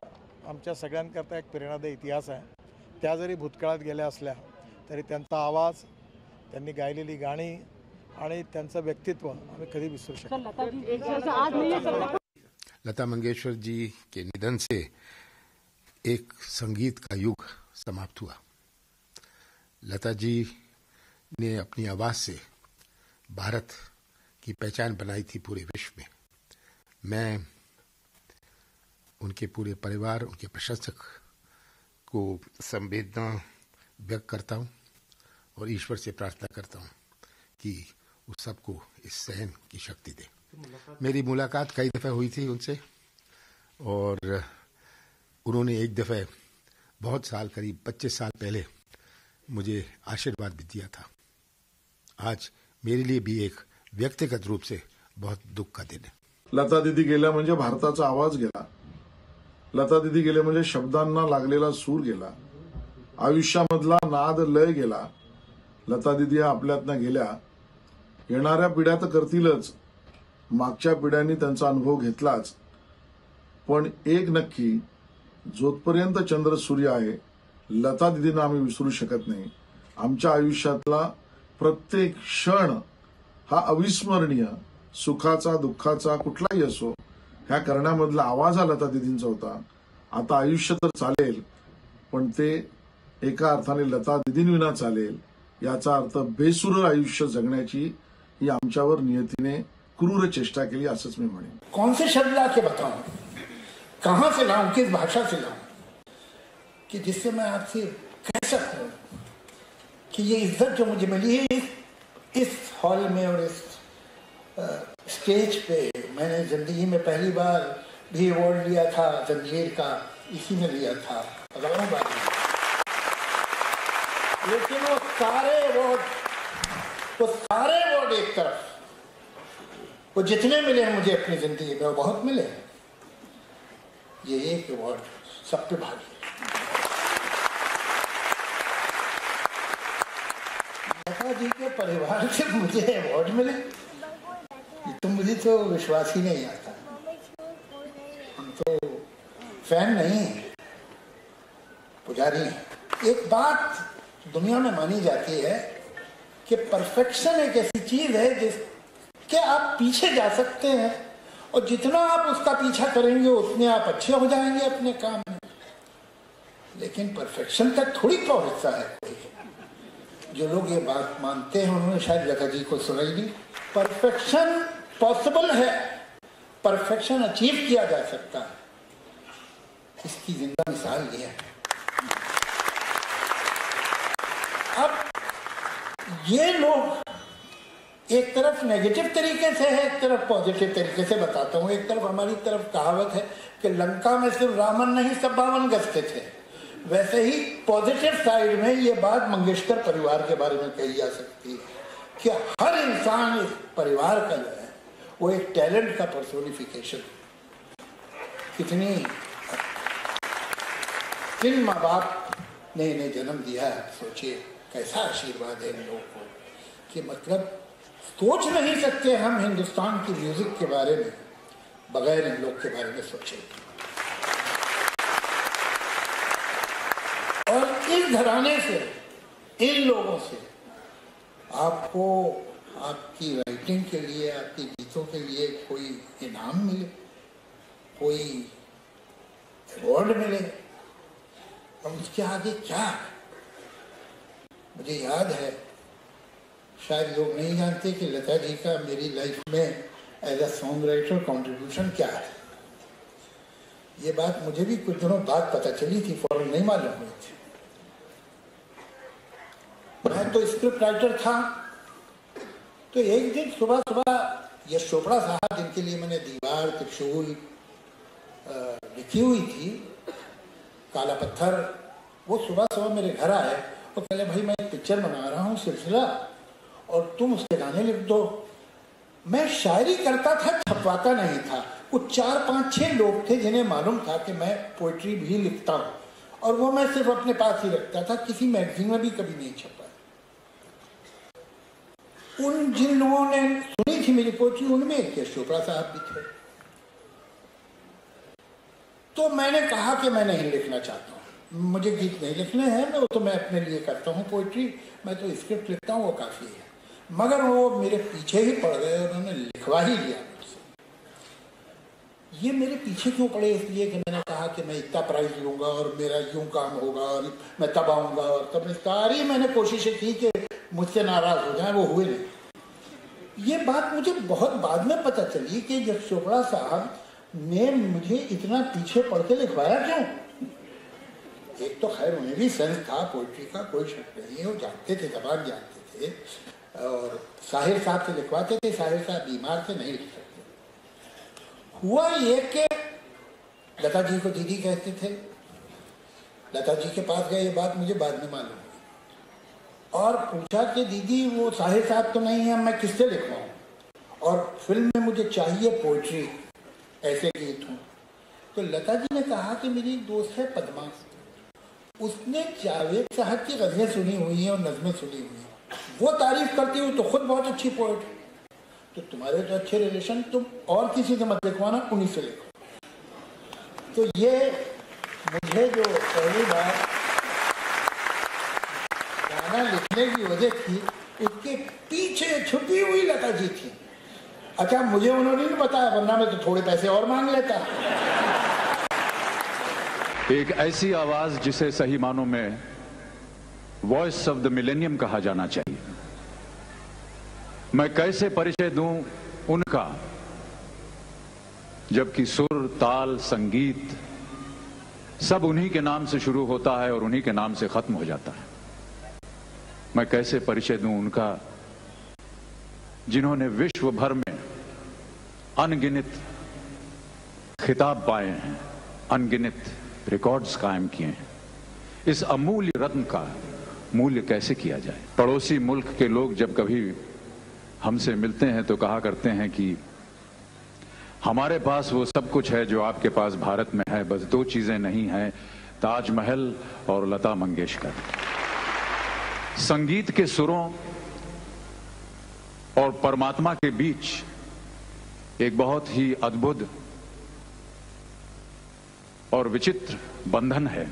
आमच्या सगळ्यांकरता एक प्रेरणादायी इतिहास आहे। त्या जरी भूतकाळात गेल्या असल्या तरी त्यांचा आवाज, त्यांनी गायलेली गाणी आणि त्यांचं व्यक्तित्व आम्ही कधी विसरू शकत नाही। लता मंगेशकर जी के निधन से एक संगीत का युग समाप्त हुआ। लता जी ने अपनी आवाज़ से भारत की पहचान बनाई थी पूरे विश्व में। मैं उनके पूरे परिवार, उनके प्रशंसक को संवेदना व्यक्त करता हूँ और ईश्वर से प्रार्थना करता हूँ कि उस सबको इस सहन की शक्ति दे। मेरी मुलाकात कई दफ़े हुई थी उनसे और उन्होंने एक दफ़े बहुत साल, करीब 25 साल पहले मुझे आशीर्वाद भी दिया था। आज मेरे लिए भी एक व्यक्तिगत रूप से बहुत दुख का दिन है। लता दीदी गेल्या म्हणजे भारताचा आवाज गेला, लता दीदी गेले म्हणजे शब्दांना लागलेला सूर गेला, आयुष्यामधला नाद लय गेला। लता दीदी आपल्यातनं गेल्या, येणाऱ्या पिढ्या तर करतीलच, मागच्या पिढ्यांनी त्यांचा अनुभव घेतलाच, पण एक नक्की, जोपर्यंत चंद्र सूर्य आहे लता दीदींना आम्ही विसरू शकत नाही। आमच्या आयुष्यातला प्रत्येक क्षण हा अविस्मरणीय, सुखाचा दुःखाचा कुठलाही असो, ह्या करण्यामधला आवाज हा लता दीदींचा होता। आता आयुष्य तर चालेल, पण ते एका अर्थाने लता दीदींविना चालेल, याचा अर्थ बेसूर आयुष्य जगण्याची ही आमच्यावर नियतीने क्रूर चेष्टा केली असंच मी म्हणेन। कौन से शब्द ला के बताऊं, कहां से लाऊं, किस भाषा से लाऊं कि जिससे मैं आपसे कह सकूं कि ये इज्जत जो मुझे मिली है इस हॉल में और इस स्टेज पे, मैंने ज़िंदगी में पहली बार भी अवार्ड लिया था जंजीर का, इसी में लिया था, हजारों बार लिया, लेकिन वो सारे अवार्ड एक तरफ, वो जितने मिले हैं मुझे अपनी ज़िंदगी में वो बहुत मिले हैं, ये एक अवार्ड सब पे भारी है। लता जी के परिवार से मुझे अवार्ड मिले तो मुझे तो विश्वास ही नहीं आता। हम तो फैन नहीं हैं, पुजारी हैं। एक बात दुनिया में मानी जाती है कि परफेक्शन एक ऐसी चीज है जिसके आप पीछे जा सकते हैं और जितना आप उसका पीछा करेंगे उतने आप अच्छे हो जाएंगे अपने काम में, लेकिन परफेक्शन तक थोड़ी पहुंचता है कोई। जो लोग ये बात मानते हैं उन्होंने शायद लता जी को सुनाई नहीं। परफेक्शन पॉसिबल है, परफेक्शन अचीव किया जा सकता है, इसकी जिंदा मिसाल ये है। अब ये लोग एक तरफ नेगेटिव तरीके से है, एक तरफ पॉजिटिव तरीके से बताता हूँ। एक तरफ हमारी तरफ कहावत है कि लंका में सिर्फ रावण नहीं सब 52 गज के थे, वैसे ही पॉजिटिव साइड में ये बात मंगेशकर परिवार के बारे में कही जा सकती है कि हर इंसान इस परिवार का जो है वो एक टैलेंट का पर्सोनिफिकेशन। कितनी किन माँ बाप ने इन्हें जन्म दिया है, सोचिए कैसा आशीर्वाद है इन लोगों को कि मतलब सोच नहीं सकते हम हिंदुस्तान की म्यूज़िक के बारे में बगैर इन लोग के बारे में सोचे। और इस घराने से, इन लोगों से आपको आपकी राइटिंग के लिए, आपके गीतों के लिए कोई इनाम मिले, कोई अवार्ड मिले, और उसके आगे क्या है? मुझे याद है, शायद लोग नहीं जानते कि लता जी का मेरी लाइफ में as a song writer contribution क्या है। ये बात मुझे भी कुछ दिनों बाद पता चली थी, फौरन नहीं मालूम हुई थी। मैं तो स्क्रिप्ट राइटर था, तो एक दिन सुबह सुबह यश चोपड़ा साहब, जिनके लिए मैंने दीवार त्रिशूल लिखी हुई थी, काला पत्थर, वो सुबह सुबह मेरे घर आए और पहले, भाई मैं एक पिक्चर बना रहा हूँ सिलसिला, और तुम उसके गाने लिख दो। मैं शायरी करता था, छपवाता नहीं था। कुछ 4 5 6 लोग थे जिन्हें मालूम था कि मैं पोइट्री भी लिखता हूँ, और वो मैं सिर्फ अपने पास ही रखता था, किसी मैगजीन में भी कभी नहीं छपा। उन जिन लोगों ने सुनी थी मेरी पोइट्री, उनमें एक यश चोपड़ा साहब भी थे। तो मैंने कहा कि मैं नहीं लिखना चाहता हूँ, मुझे गीत नहीं लिखने हैं, मैं वो तो मैं अपने लिए करता हूँ पोइट्री, मैं तो स्क्रिप्ट लिखता हूँ, वो काफ़ी है। मगर वो मेरे पीछे ही पड़ गए और उन्होंने लिखवा ही लिया मुझसे। ये मेरे पीछे क्यों पड़े? इसलिए कि मैंने कहा कि मैं इतना प्राइज़ लूँगा और मेरा यूँ काम होगा और मैं तब आऊँगा और तब, सारी मैंने कोशिशें की कि मुझसे नाराज़ हो जाएँ, वो हुए नहीं। ये बात मुझे बहुत बाद में पता चली कि यश चोपड़ा साहब ने मुझे इतना पीछे पढ़ के लिखवाया क्यों। एक तो खैर उन्हें भी सेंस था पोइट्री का, कोई शक नहीं है, वो जानते थे, जबान जानते थे, और साहिर साहब से लिखवाते थे, साहिर साहब बीमार थे, नहीं लिख सकते। हुआ ये कि लता जी को दीदी कहते थे, लता जी के पास गए, ये बात मुझे बाद में मालूम हुई, और पूछा कि दीदी वो साहिर साहब तो नहीं है, मैं किससे लिखवाऊँ, और फिल्म में मुझे चाहिए पोइट्री, ऐसे गीत हों। तो लता जी ने कहा कि मेरी एक दोस्त है पद्मा, उसने जावेद साहब की गज़लें सुनी हुई हैं और नज़में सुनी हुई हैं, वो तारीफ़ करती हुई तो खुद बहुत अच्छी पोइट है, तो तुम्हारे तो अच्छे रिलेशन, तुम और किसी से मत लिखवाना, उन्हीं से लिखो। तो ये मुझे जो पहली बार गाना लिखने की वजह थी, उसके पीछे छुपी हुई लता जी थी। अच्छा, मुझे उन्होंने नहीं बताया, वरना मैं तो थोड़े पैसे और मांग लेता। एक ऐसी आवाज जिसे सही मानों में वॉइस ऑफ the millennium कहा जाना चाहिए। मैं कैसे परिचय दूं उनका, जबकि सुर ताल संगीत सब उन्हीं के नाम से शुरू होता है और उन्हीं के नाम से खत्म हो जाता है। मैं कैसे परिचय दूं उनका जिन्होंने विश्व भर में अनगिनत खिताब पाए हैं, अनगिनत रिकॉर्ड्स कायम किए हैं। इस अमूल्य रत्न का मूल्य कैसे किया जाए। पड़ोसी मुल्क के लोग जब कभी हमसे मिलते हैं तो कहा करते हैं कि हमारे पास वो सब कुछ है जो आपके पास भारत में है, बस दो चीजें नहीं हैं, ताजमहल और लता मंगेशकर। संगीत के सुरों और परमात्मा के बीच एक बहुत ही अद्भुत और विचित्र बंधन है,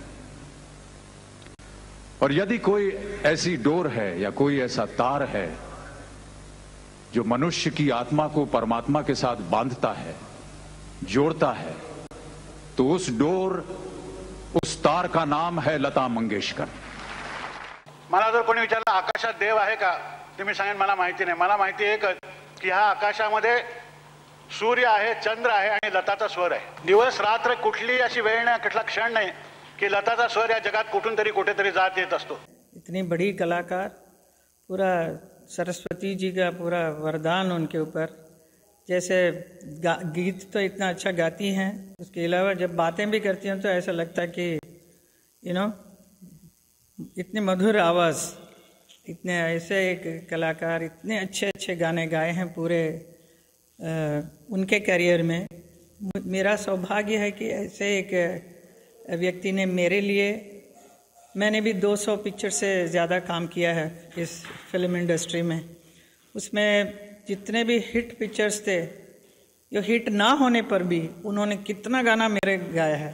और यदि कोई ऐसी डोर है या कोई ऐसा तार है जो मनुष्य की आत्मा को परमात्मा के साथ बांधता है, जोड़ता है, तो उस डोर, उस तार का नाम है लता मंगेशकर। मला जर कोणी विचारलं आकाशात देव आहे का, तर मी सांगेन मला माहिती नाही। मला माहिती एकच की ह्या आकाशामध्ये सूर्य आहे, चंद्र आहे आणि लताचा स्वर आहे. दिवस रात्र कुठली अशी वेळ नाही, कुठला क्षण नाही की लताचा स्वर या जगात कुठून तरी कुठेतरी जात येत असतो. इतनी बड़ी कलाकार, पूरा सरस्वती जी का पूरा वरदान उनके ऊपर. जैसे गीत तो इतना अच्छा गाती हैं, उसके अलावा जब बातें भी करती हैं तो ऐसा लगता है कि you know इतनी मधुर आवाज़, इतने ऐसे एक कलाकार इतने अच्छे अच्छे गाने गाए हैं पूरे उनके करियर में. मेरा सौभाग्य है कि ऐसे एक व्यक्ति ने मेरे लिए, मैंने भी 200 पिक्चर से ज़्यादा काम किया है इस फिल्म इंडस्ट्री में. उसमें जितने भी हिट पिक्चर्स थे, जो हिट ना होने पर भी उन्होंने कितना गाना मेरे गाया है.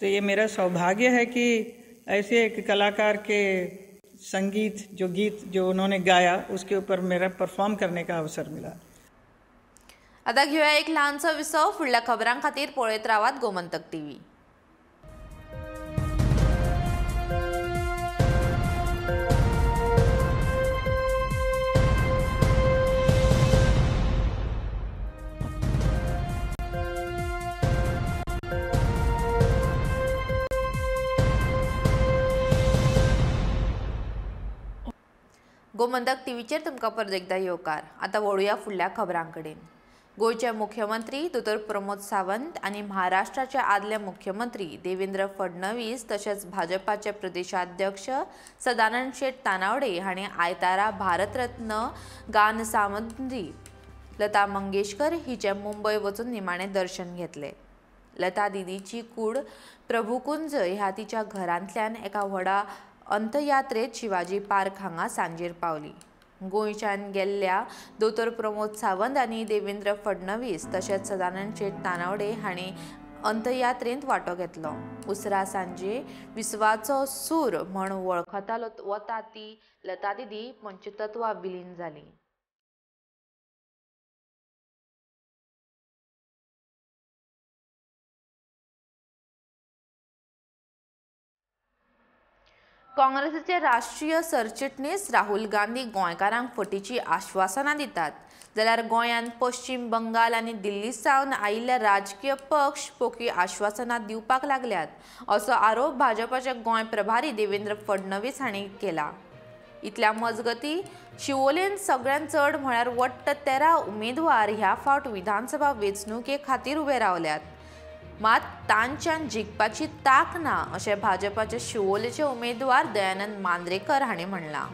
तो ये मेरा सौभाग्य है कि ऐसे एक कलाकार के संगीत, जो गीत जो उन्होंने गाया उसके ऊपर मेरा परफॉर्म करने का अवसर मिला. आता घेऊया एक ल्हानसो विसव. फुडल्या खबरां खातीर पळयत रावात गोमंतक टीव्ही. गोमंतक टीव्हीचेर तुमकां परत एकदां येवकार. आतां वळुया फुडल्या खबरां कडेन. गोंयचे मुख्यमंत्री दोतोर प्रमोद सावंत आनी महाराष्ट्राचे आदले मुख्यमंत्री देवेंद्र फडणवीस तशेंच भाजपाचे प्रदेशाध्यक्ष सदानंद शेट तानावडे हांणी आयतारा भारतरत्न गान सामंत्री लता मंगेशकर हिचें मुंबय वचून निमाणें दर्शन घेतलें. लता दिदीची कूड प्रभुकुंज ह्या तिच्या घरांतल्यान एका व्हडा अंतयात्रेत शिवाजी पार्क हांगा सांजेर पावली. गोंयच्यान गेल्ल्या दोतोर प्रमोद सावंत आनी देवेंद्र फडणवीस तशेंच सदानंद शेट तानावडे हांणी अंतयात्रेंत वांटो घेतलो. उसरा सांजे विस्वाचो सूर म्हण वळखतालो वता ती लता दिदी पंचतत्वा विलीन जाली. काँग्रेसीचे राष्ट्रीय सरचिटणीस राहुल गांधी गोंयकारांक फटीची आश्वासनां दितात, जाल्यार गोंयांत पश्चिम बंगाल आनी दिल्ली सावन आयिल्ले राजकीय पक्ष पोकी आश्वासनां दिवपाक लागल्यात असो आरोप भाजपाचे गोंय प्रभारी देवेंद्र फडणवीस हांणी केला. इतल्या मजगती शिवोलेन सगळ्यांत चड म्हळ्यार वट्ट 13 उमेदवार ह्या फावट विधानसभा वेंचणुके खातीर उबे रावल्यात, मात तांच्यान जिखपाची ताक ना अशें भाजपाचे शिवोलेचे उमेदवार दयानंद मांद्रेकर हांणी म्हणलां.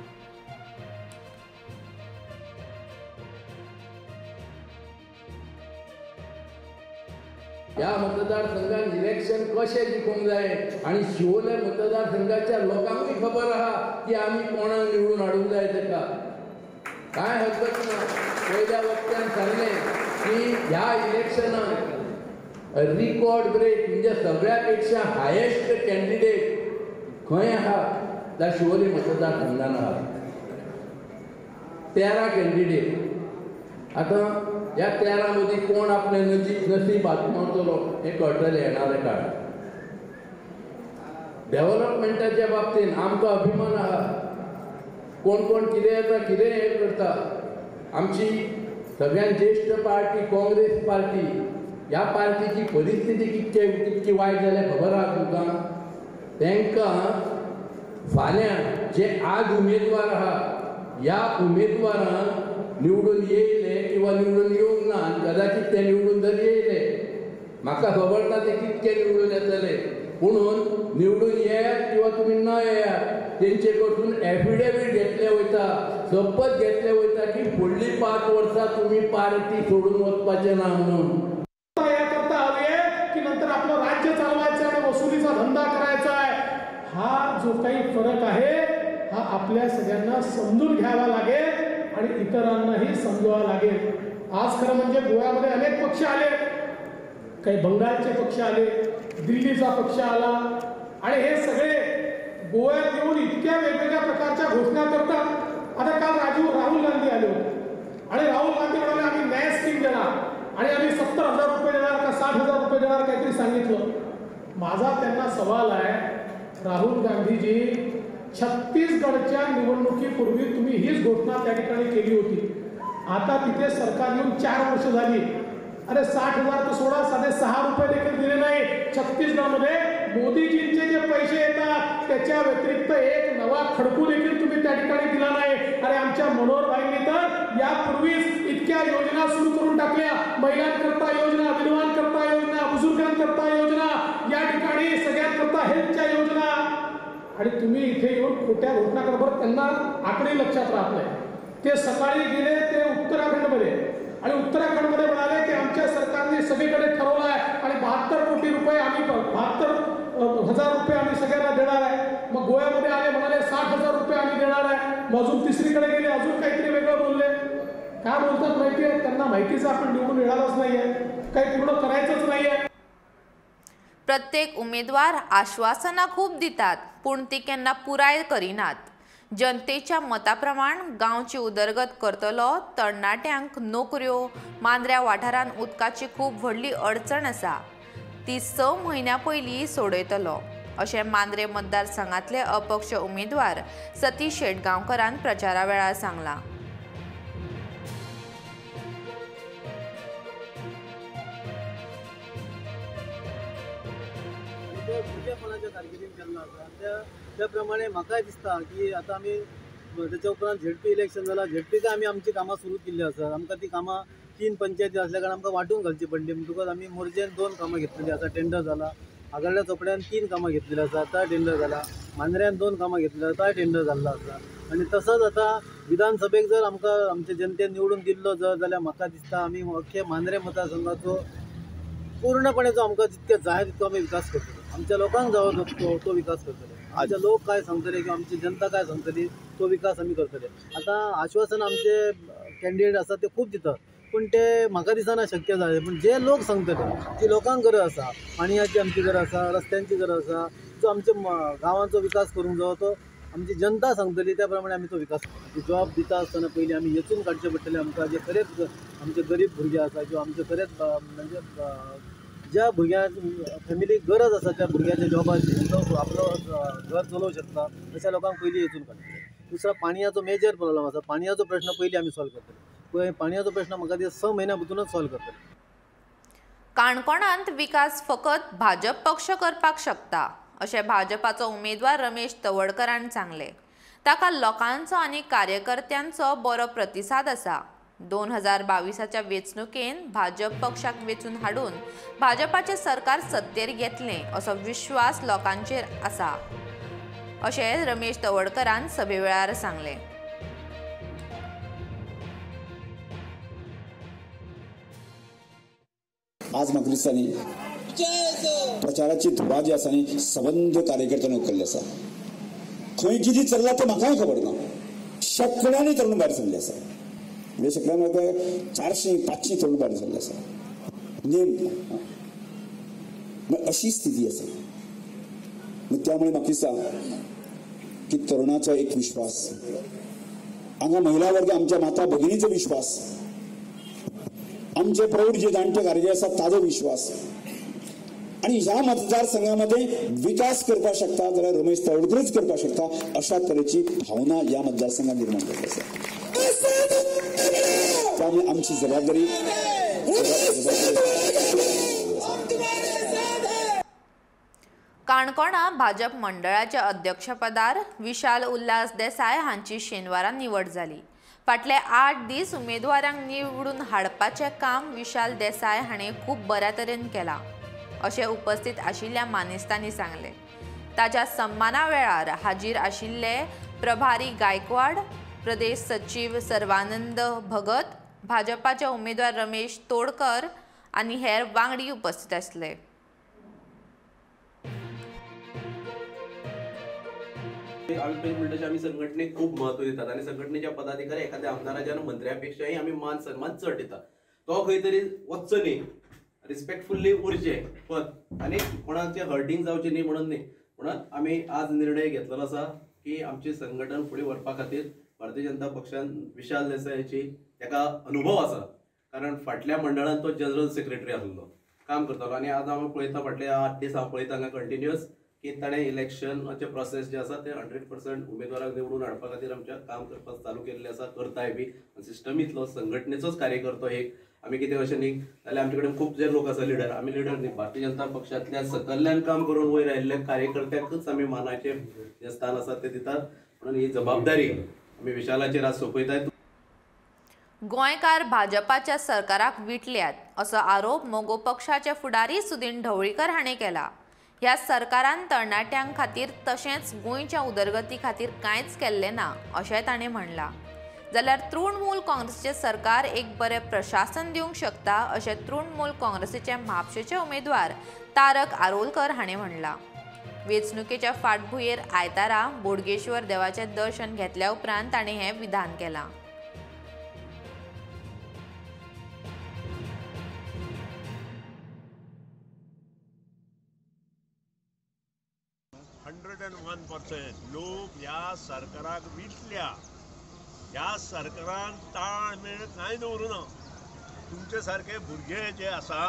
ह्या मतदारसंघात इलेक्शन कशें जिखूंक जाय आनी शिवोले मतदारसंघाच्या लोकांकूय खबर आहा की आमी कोणाक निवडून हाडूंक जाय तेका. कांय हरकत ना. पयल्या वक्त्यान सांगलें की ह्या इलेक्शनाक रिकॉर्ड ब्रेक म्हणजे सगळ्या पेक्षा हायेस्ट कॅन्डिडेट खंय आहा त्या शिवोली मतदारसंघान आहा 13 कॅन्डिडेट. आतां ह्या 13 मदीं कोण आपलें नसीब आजमावतलो हें कळटलें येणाऱ्या काळार. डेव्हलपमेंटाच्या बाबतींत आमकां अभिमान आहा. कोण कोण कितें येता कितें हें करता. आमची सगळ्यांत ज्येश्ठ पार्टी काँग्रेस पार्टी, ह्या पार्टीची परिस्थिती कितकी वायट जाल्या खबर आहा तुमकां. तांकां फाल्यां जे आज उमेदवार आहा ह्या उमेदवारांक निवडून येयले किंवा निवडून येवंक ना, आनी कदाचित ते निवडून जर येयले म्हाका खबर ना ते कितके निवडून येतले, पुणून निवडून येयात किंवा तुमी न येयात तेंचे कडसून एफिडेवीट घेतले वयता, शपथ घेतले वयता की फुडली 5 वर्सां तुमी पार्टी सोडून वचपाचें ना म्हणून. याकरता हवी आहे की नंतर आपलं राज्य चालवायचं आणि वसुलीचा धंदा करायचा आहे. हा जो काही फरक आहे हा आपल्या सगळ्यांना समजून घ्यावा लागेल आणि इतरांनाही समजावं लागेल. आज खरं म्हणजे गोव्यामध्ये अनेक पक्ष आले, काही बंगालचे पक्ष आले, दिल्लीचा पक्ष आला आणि हे सगळे गोव्यात येऊन इतक्या वेगवेगळ्या प्रकारच्या घोषणा करतात. आता काल राहुल गांधी आले होते आणि राहुल गांधी म्हणाले आम्ही न्याय स्कीम देणार आणि आम्ही 70,000 रुपये देणार का 60,000 रुपये देणार काहीतरी सांगितलं. माझा त्यांना सवाल आहे, राहुल गांधीजी छत्तीसगडच्या निवडणुकीपूर्वी तुम्ही हीच घोषणा त्या ठिकाणी केली होती. आता तिथे सरकार येऊन 4 वर्ष झाली, अरे 60,000 तर सोडा, साधे 6 रुपये देखील दिले नाही। छत्तीसगडमध्ये मोदीजींचे जे पैसे येतात त्याच्या व्यतिरिक्त एक नवा खडकू देखील तुम्ही त्या ठिकाणी दिला नाही। अरे आमच्या मनोहर भाईंनी तर यापूर्वीच इतक्या योजना सुरू करून टाकल्या, महिलांकरता योजना, विधवांकरता योजना, बुजुर्गांकरता योजना, या ठिकाणी सगळ्यांकरता हेल्थच्या योजना, आणि तुम्ही इथे येऊन खोट्या घोषणा करत। बरं, त्यांना आकडे लक्षात राहत नाही। ते सकाळी गेले ते उत्तराखंडमध्ये आणि उत्तराखंडमध्ये म्हणाले की आमच्या सरकारने सगळीकडे ठरवलं आहे आणि 72 कोटी रुपये आम्ही 72,000 रुपये आम्ही सगळ्यांना देणार आहे। मग गोव्यामध्ये आले म्हणाले 60,000 रुपये आम्ही देणार आहे। मग अजून तिसरीकडे गेले, अजून काहीतरी वेगळं बोलले। काय बोलतात माहिती आहे त्यांना? माहितीच आपण निवडून येणारच नाहीये, काही पूर्ण करायचंच नाहीये। प्रत्येक उमेदवार आश्वासनां खूब दितात पूण ती केन्ना पुराय करिनात। जनतेच्या मताप्रमाण गांवची उदरगत करतलो, तरणाट्यांक नोकऱ्यो, मांद्र्या वाठारांत उदकाची खूब व्हडली अडचण आसा ती 6 म्हयन्यां पयलीं सोडयतलो अशें मांद्रे मतदारसंघांतले अपक्ष उमेदवार सतीश शेटगांवकरान प्रचारा वेळार सांगलां। भुरगेपणाच्या कारकिर्दीन केल्लो आसा त्या प्रमाणे म्हाकाय दिसता की आतां आमी तेच्या उपरांत झेडपी इलेक्शन जाला, झेडपीक आमी आमची कामां सुरू केल्ली आसा। आमकां ती कामां 3 पंचायती आसल्या कारणान आमकां वांटून घालची पडली, म्हणटकूच आमी मोरजेन 2 कामां घेतलेली आसा, टेंडर जाला। आगळ्या चोपड्यान 3 कामां घेतलेली आसा, ताय टेंडर जाला। मांद्र्यान 2 कामां घेतलेली आसा, ताय टेंडर जाल्लो आसा। आनी तसोच आतां विधानसभेक जर आमकां आमचे जनतेन निवडून दिल्लो जर जाल्यार म्हाका दिसता आमी अख्खे मांद्रे मतदारसंघाचो पूर्णपणे जो आमकां जितके जाय तितको आमी विकास करतले, आमच्या लोकांक जावो तो विकास करतले, आमचे लोक काय सांगतले किंवा आमची जनता काय सांगतली तो विकास आमी करतले। आतां आश्वासन आमचे कॅन्डिडेट आसा ते खूब दितात, पूण ते म्हाका दिसना शक्य जालें। पूण जे लोक सांगतले जी लोकांक गरज आसा, पाणयाची आमची गरज आसा, रस्त्यांची गरज आसा, जो आमच्या गांवांचो विकास करूंक जावो तो आमची जनता सांगतली त्या प्रमाणे आमी तो विकास करतले। जॉब दिता आसतना पयलीं आमी वेंचून काडचें पडटलें आमकां जे खरेंच आमचे गरीब भुरगे आसा किंवा आमचे खरेंच म्हणजे ज्या भुरग्यांक फॅमिलीक गरज आसा त्या भुरग्याच्या जॉबाची तो आपलो घर चलोवंक शकता अशा लोकांक पयलीं वेंचून काडटले। दुसरो पाणयाचो मेजर प्रॉब्लम आसा, पाणयाचो प्रश्न पयलीं आमी सॉल्व करतले। पाणयाचो प्रश्न म्हाका दिसता 6 म्हयन्या भितरूच सॉल्व करतले। काणकोणांत विकास फकत भाजप पक्ष करपाक शकता अशें भाजपाचो उमेदवार रमेश तवडकरान सांगलें। ताका लोकांचो आनी कार्यकर्त्यांचो बरो प्रतिसाद आसा। 2022च्या वेंचणुकेन भाजप पक्षाक वेंचून हाडून भाजपाचें सरकार सत्तेर येतलें असो विश्वास लोकांचेर आसा अशें रमेश तवडकरान सभे वेळार सांगलें। आज म्हाका दिसता न्ही प्रचाराची धुरा जी आसा न्ही सबंद कार्यकर्त्यांनी उखल्ली आसा। खंय कितें चल्लां तें म्हाकाय खबर ना, शेंकड्यांनी तरुण भायर सरले आसा, म्हणजे शेंकड्यांनी म्हाका 400-500 तरुण भायर सरले आसा नेम अशी स्थिती आसा। त्यामुळे म्हाका दिसता की तरुणाचो एक विश्वास, हांगा महिला वर्ग आमच्या माता भगिनीचो विश्वास, आमचे प्रौढ जे जाणटे कार्यकर्ते आसात ताजो विश्वास, आणि ह्या मतदारसंघामध्ये विकास करपाक शकता जाल्यार रमेश तवडकरूच करपाक शकता अशा तरेची भावना ह्या मतदारसंघात निर्माण जाल्ली आसा। त्यामुळे आमची जबाबदारी काणकोणा भाजप मंडळाच्या अध्यक्षपदार विशाल उल्हास देसाय हांची शेनवारा निवड जाली। फाटले 8 दीस उमेदवारांक निवडून हाडपाचें काम विशाल देसाय हाणें खूब बऱ्या तरेन केलां अशें उपस्थित आशिल्ल्या मानेस्तांनी सांगलें। ताच्या सम्माना वेळार हाजीर आशिल्ले प्रभारी गायकवाड, प्रदेश सचीव सर्वानंद भगत, भाजपाचे उमेदवार रमेश तोडकर आनी हेर वांगडी उपस्थित आसले। आमी पयलीं म्हणटा तशें आमी संघटनेक खूब म्हत्व दितात आनी संघटनेच्या पदाधिकारी एखाद्या आमदाराच्या आनी मंत्र्या पेक्षाय आमी मान सन्मान चड दितात। तो खंय तरी वचचो न्ही, रिस्पेक्टफुल्ली उरचें पद आनी कोणाचें हर्टींग जावचें न्ही म्हणून न्ही, म्हणून आमी आज निर्णय घेतलेलो आसा की आमचें संघटन फुडें व्हरपा खातीर भारतीय जनता पक्षान विशाल देसायाची ताका अनुभव आसा, कारण फाटल्या मंडळान तो जनरल सेक्रेटरी आसलो, काम करतालो आनी आज हांव पळयता फाटले 8 दीस हांव पळयता हांगा कंटिन्युअस की ताणें इलेक्शनाचे प्रोसेस जे आसा ते 100% उमेदवाराक निवडून हाडपा खातीर आमच्या काम करपाक चालू केल्लें आसा, करताय बी सिस्टम इतलो संघटनेचोच कार्यकर्तो एक आमी कितें अशें न्ही जाल्यार आमचे कडेन खूब जे लोक आसा लिडर, आमी लिडर न्ही, भारतीय जनता पक्षांतल्या सकल्ल्यान काम करून वयर आयिल्ल्या कार्यकर्त्यांकूच आमी मानाचें जें स्थान आसा तें दितात. म्हणून ही जबाबदारी आमी विशालाचेर आज सोंपयतात. गोंयकार भाजपाच्या सरकाराक विटल्यात असो आरोप मगो पक्षाचे फुडारी सुदिन ढवळीकर हाणें केला. ह्या सरकारान तरणाट्यां खातीर तशेंच गोंयच्या उदरगती खातीर कांयच केल्लें ना अशें ताणें म्हणलां. जाल्यार तृणमूल काँग्रेसचें सरकार एक बरें प्रशासन दिवंक शकता अशें तृणमूल काँग्रेसीचे म्हापशेचे उमेदवार तारक आरोलकर हाणें म्हणलां. वेंचणुकेच्या फाटभुंयेर आयतारा बोडगेश्वर देवाचें दर्शन घेतल्या उपरांत ताणें हें विधान केलां. लोक ह्या सरकाराक विटल्या. ह्या सरकारान ताळमेळ कांय दवरूना. तुमचे सारके भुरगे जे आसा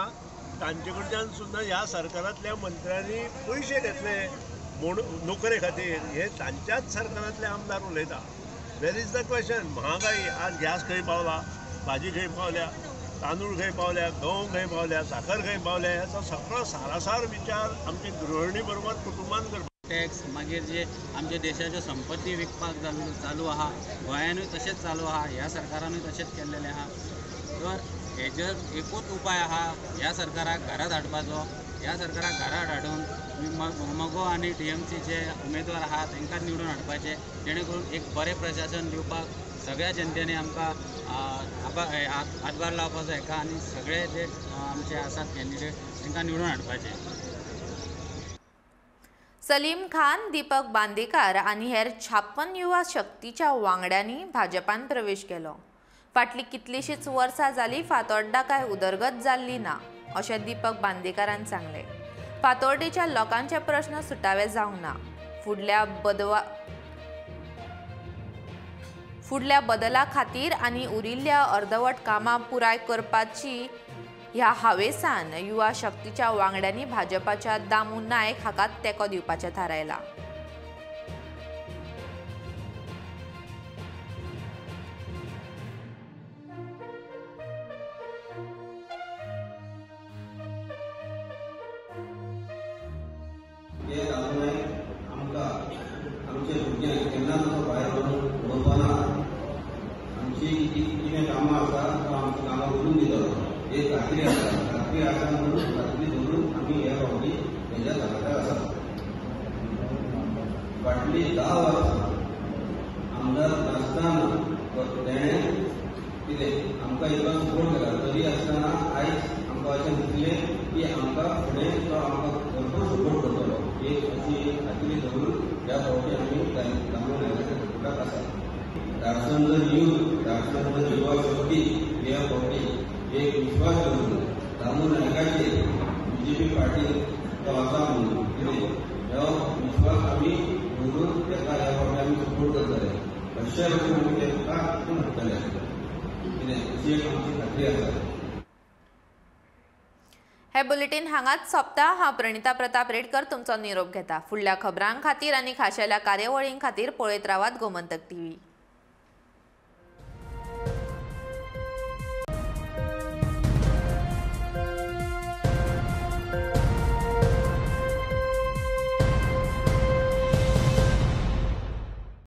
तांचे कडच्यान सुद्दां ह्या सरकारांतल्या मंत्र्यांनी पयशे घेतले म्हूण नोकरे खातीर. हे तांच्याच सरकारांतले आमदार उलयता. वेर is the question. महागाई आज गॅस खंय पावला, भाजी खंय पावल्या, तांदूळ खंय पावल्या, गंव खंय पावल्या, साखर खंय पावल्या, ह्याचो सगळो सारासार विचार आमची गृहिणी बरोबर कुटुंबान करता. टॅक्स मागीर जे आमच्या देशाच्यो संपत्ती विकपाक चालू आहा, गोंयानूय तशेंच चालू आहा, ह्या सरकारानूय तशेंच केल्लेलें आहा. तर हेजेर एकूच उपाय आहा, ह्या सरकाराक घरांत हाडपाचो. ह्या सरकाराक घरांत हाडून मगो आनी टीएमसीचे उमेदवार आहा तांकां निवडून हाडपाचे, जेणे करून एक बरें प्रशासन दिवपाक सगळ्या जनतेने आमकां हातभार लावपाचो हेका आनी सगळे जे आमचे आसात कॅन्डिडेट तांकां निवडून हाडपाचे. सलीम खान, दीपक बांदेकार आनी हेर 56 युवा शक्तीच्या वांगड्यांनी भाजपान प्रवेश केलो. फाटलीं कितलींशींच वर्सां जालीं फातोड्डा कांय उदरगत जाल्ली ना अशें दीपक बांदेकारान सांगलें. फातोर्डेच्या लोकांचे प्रश्न सुटावे जावंक ना. फुडल्या बदला खातीर आनी उरिल्ल्या अर्दवट कामां पुराय करपाची ह्या हावेसान युवा शक्तीच्या वांगड्यांनी भाजपाच्या दामू नायक हाका तेंको दिवपाचें थारायलां. दामू नायक आमकां आमच्या भुरग्यांक केन्नाच भायर वचून उडोवपा ना. आमची कितें कामां आसा तो आमची कामां करून दितलो. एक खात्री आसा, खात्री आसा म्हणून खात्री धरून आमी ह्या फावटी हेज्या सांगाताक आसा. फाटलीं 10 वर्सां आमदार नासतना तेणें कितें आमकां इतलो सपोर्ट केला, तरी आसतना आयज आमकां अशें दिसलें की आमकां फुडें तो आमकां भरपूर सपोर्ट करतलो. एक अशी खात्री धरून ह्या फावटी आमी दामू नायकाच्या सपोर्टाक आसा. राष्ट्रसंत यूथ, राष्ट्रसंत युवा शक्ती ह्या फावटी एक विश्वास दवरून दामू नायकाचेर बीजेपी पार्टी तो आसा म्हणून कितें हो विश्वास आमी दवरून ताका ह्या फावटी आमी सपोर्ट करतले. अशे भशेन आमी ताका हाडटले कितें अशी एक आमची खात्री आसा. हे बुलेटीन हांगाच सोंपता. हांव प्रणिता प्रताप रेडकर तुमचो निरोप घेता. फुडल्या खबरां खातीर आनी खाशेल्या कार्यावळीं खातीर पळयत रावात गोमंतक टीव्ही.